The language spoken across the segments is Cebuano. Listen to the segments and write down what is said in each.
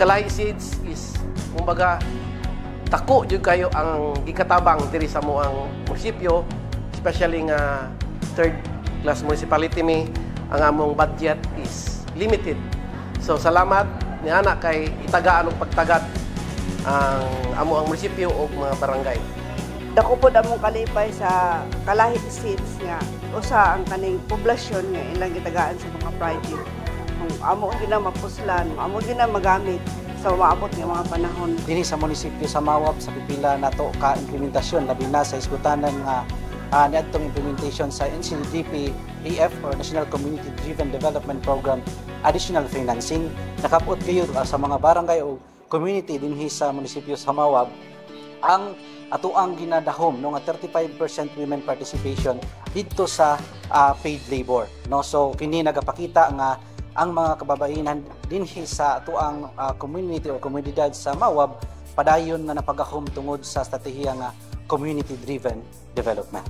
Kalahi Seeds is kumbaga dako jud kayo ang gikatabang diri sa among munisipyo, especially nga third class municipality mi, ang among budget is limited. So salamat niana kay itagaan og pagtagad ang amo ang munisipyo ug mga barangay. Dako pod among kalipay sa Kalahi Seeds nga usa ang kaning poblasyon nga ilang gitagaan sa mga project. Kung amo gina mapuslan, amo gina magamit sa maabot nga mga panahon. Dinhi sa munisipyo sa Mawab, sa pipila nato ka implementasyon, labi na sa hisgutanan nga niadtong implementation sa NCDP AF or National Community Driven Development Program additional financing, nakapot kayo sa mga barangay o community dinhi sa munisipyo sa Mawab ang atoang ginadahom, no, nga 35% women participation didto sa paid labor, no? So kini nagapakita nga ang mga kababaihan dinhi sa atoang community o komunidad sa Mawab padayon nga napagahom tungod sa estratehiya nga community driven development.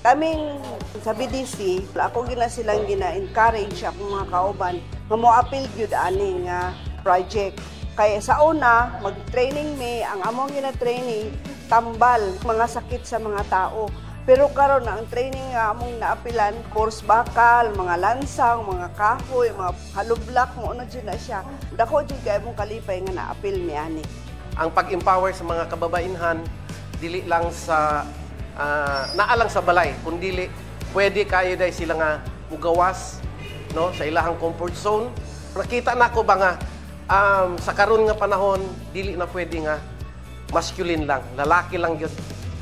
Kaming sa BDC, ako gina silang gina-encourage akong mga kauban nga mo-apil gyud ani nga project. Kay sa una, mag-training mi, ang among gina-training tambal mga sakit sa mga tao. Pero karon ang training nga among naapilan, course bakal, mga lansang, mga kahoy, mga haloblak, mo ano jud na siya. Dako jud kay among kalipay nga naapil mi ani. Ang pag-empower sa mga kababainhan dili lang sa naa lang sa balay, kundili pwede kayo dahil sila nga mugawas, no, sa ilahang comfort zone. Nakita nako ba nga sa karon nga panahon dili na pwede nga masculine lang, lalaki lang gyud.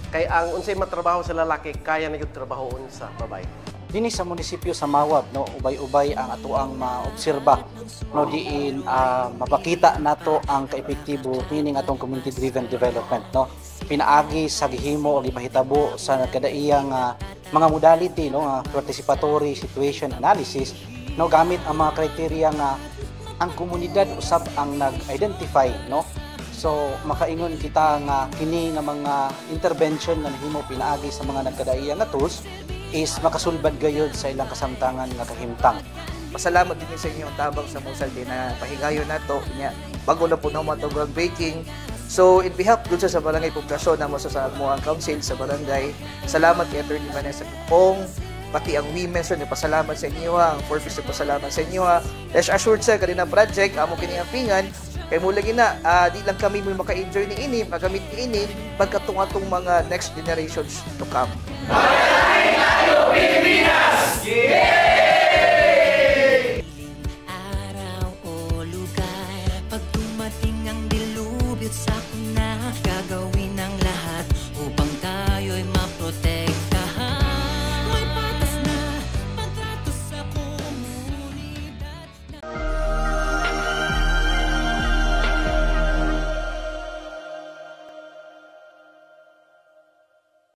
Kay ang unsay matrabaho sa lalaki, kaya na gyud trabahoon sa babae. Dinhi sa munisipyo sa Mawab, no, ubay-ubay ang atoang maobserba, no, diin mapakita nato ang kaepektibo meaning atong community driven development, no, pinaagi sa gihimo o gipahitabo sa nagkadaiyang mga modality, no, nga participatory situation analysis, no, gamit ang mga criteria nga ang komunidad usab ang nag-identify, no? So makaingon kita nga kini nga mga intervention nga nahimo pinaagi sa mga nagkadaiya nga tools is makasulbad gayud sa ilang kasamtangan nga kahimtang. Pasalamat din sa inyong tabang sa Musal din na pahigayon nato nya bago na po na ato groundbreaking. So in behalf dun sa barangay poblasyon namo sa ang council sa barangay, salamat kay Attorney Vanessa Pong, pati ang women, sir, pasalamat sa inyo ha, ang four piece, pasalamat sa inyo ha. Rest assured, sir, kanina project amo kini ampingan kay mula gina di lang kami mo maka-enjoy ni ini, magamit ni ini pagkatong atong mga next generations to come. Pilipinas! Yeah!